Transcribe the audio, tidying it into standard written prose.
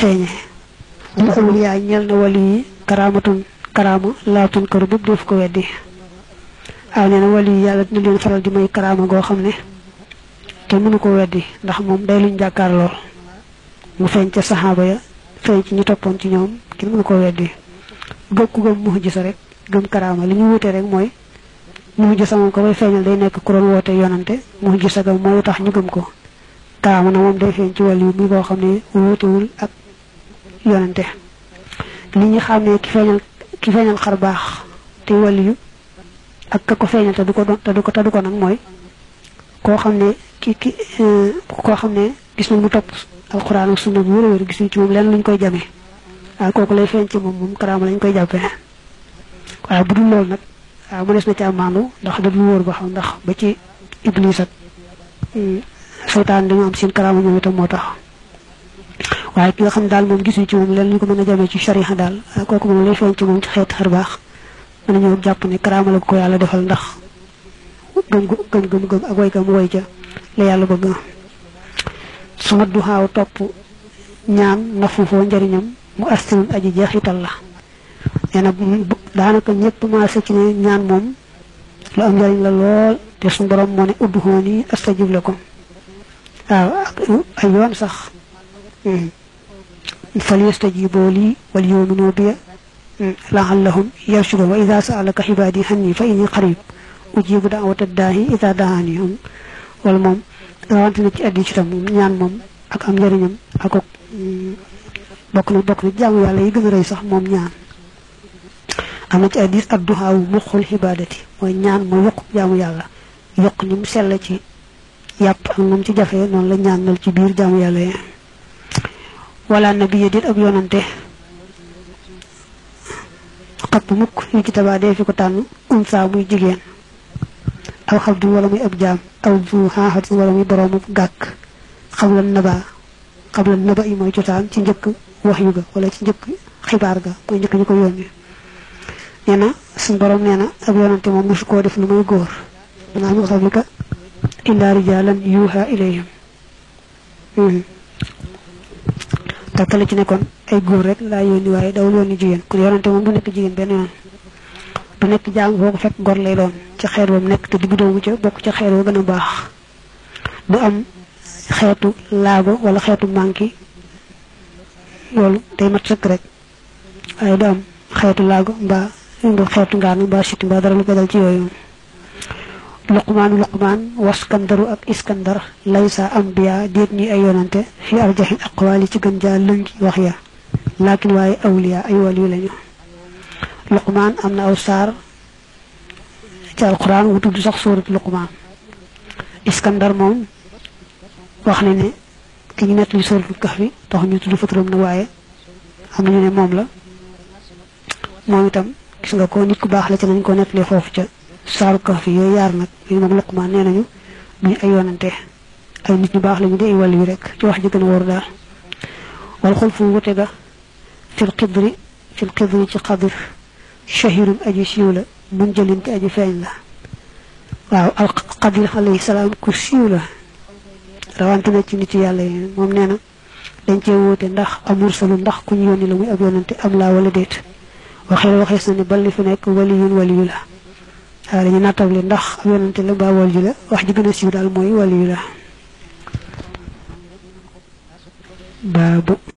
feeñe lil awliyaa ñel na wali yi karaamatun karaama laatun kër bu def ko weddi aw nee na wali yi yàlla dina leen faral di may karaama goo xam ne te mënu ko weddi ndax moom day luñ jàkkaar lool mu feeñ ca saxaaba ya feeñ ci ñu toppoon ci ñoom kenn mënu ko weddi gëm ku gëm mu'jiza rek gëm karaama li ñu wute rek mooy mu'jiza moom ko bay feeñal day nekk ku doon woote yonante mu'jiza ga mooy tax ñu gëm ko karaama na moom day feeñ ci wàll yi muy koo xam ne wootewul ak yonante li ñu xam ne ki feeñal xar baax te wàll yu ak ka ko feeñal te du ko nag mooy koo xam ne koo xam ne gis na mu topp alxuraan ak sunna bu wér-wér gis nañ ci moom lenn luñ koy jamee waaw kooku lay feeñ ci moom karaama lañ koy jàppee waaye bu dul loolu nag waaw mënees na ci amaandu ndax da dul wóor ba xam ndax ba ci iblis ak seytaan dañu am seen karaama ñoom itam moo tax waaye ki nga xam daal moom gisuñ ci moom lenn luñ ko mën a jamee ci shariha daal kooku moom lay feeñ ci moom ci xeet xar baax mën na ñëw jàpp ne karaama la ko yàlla defal ndax gëm ak woy kam woy ca la yàlla bëgg su ma du xaaw topp ñaan na fuufoo njëriñam mu astinun aji jeexital la nee na daanaka ñëpp maase ci ne ñaan moom lu am njëriñ la lool te suñu borom moo ne udduhooni astajib lakum waaw ay yoon sax fal yastajibu lii wal yu'minu bi la'allahum yarshudun wa idha sa'alaka ibadi anni fa inni qarib ujibu da'wata daa'i idha da'ani wala moom rawante na ci addi ci tam ñaan moom ak am njëriñam ak bokk na jaamu yàlla yi gën a rëy sax moom ñaan am na ci addis adduhaawu muxul xibaadati mooy ñaan mooy yokk jaamu yàlla yokk ni mu sell ci yàpp ak nu mu ci jafee noonu la ñaan nal ci biir jaamu yàlla yi wala nabiya dit ak yonante xapp mukk yu ci tabaa dee fi ko tànn unsa muy jigéen aw xabdin wala muy ab jaam aw zu xaaxatin wala muy boroomu gàkk xabla naba yi mooy cosaan ci njëkk wax yu ga wala ci njëkk xibaar ga mooy njëkk ñu ko yónni nee na suñu borom nee na ab yonante moom mosu koo def lu muy góor danaa min qablika illa rijalan yuha ilayhim takkale ci nekkoon ay góor rek laa yónni waaye dawul yónni jigéen kon yonante moom du nekk jigéen benn yoon du nekk jaam boo ko fekk gor lay doon ci xeet wam nekk te diggu doomu ca bokk ca xeet wa gën a baax du am xeetu laago wala xeetu manki loolu day mat sëkk rek waaye du am xeetu laago mbaa xeetu ngaan mbaa siti mbaa dara lu ko dal ci yooyu luqmaan waskandaru ak iskandar laysa ambiya déet ñi ay yonante fi arjaxil aqwaali ci gën jaa lëngi wax ya laakin waaye awliya ay waliyu lañu luqmaan am na aw saar ci alquran wu tudd sax suurat luqmaan iskandar moom wax ne ne ki ñu nettali suuratul kahfi tax ñu tudd fa turam na waaye am nañu ne moom la moom itam gis nga ko nit ku baax la ci nañ ko nettali foofu ca saaru kahfi yooyu yaar nag ñu moom luqmaan nee nañu duñu ay yonante ay nit ñu baax lañu di ay wàll yu rek ci wax ji gën a wóor daal wal xulfu wute ga fil xidri ci xadir shahirun aji siiw la mun jëlin te aji feeñ la waaw al xadir alayhi salaam ku siiw la rawante na ci nit yàlla yi moom nee na dañ cee wóote ndax amursalu ndax ku ñu yónni la muy ab yonante am laa wala déet waxees na ne balli fi nekk waliyu la waaw dañu nattable ndax ab yonante la mbaa waliyu la wax ji gën a siiw daal mooy waliyu la baabu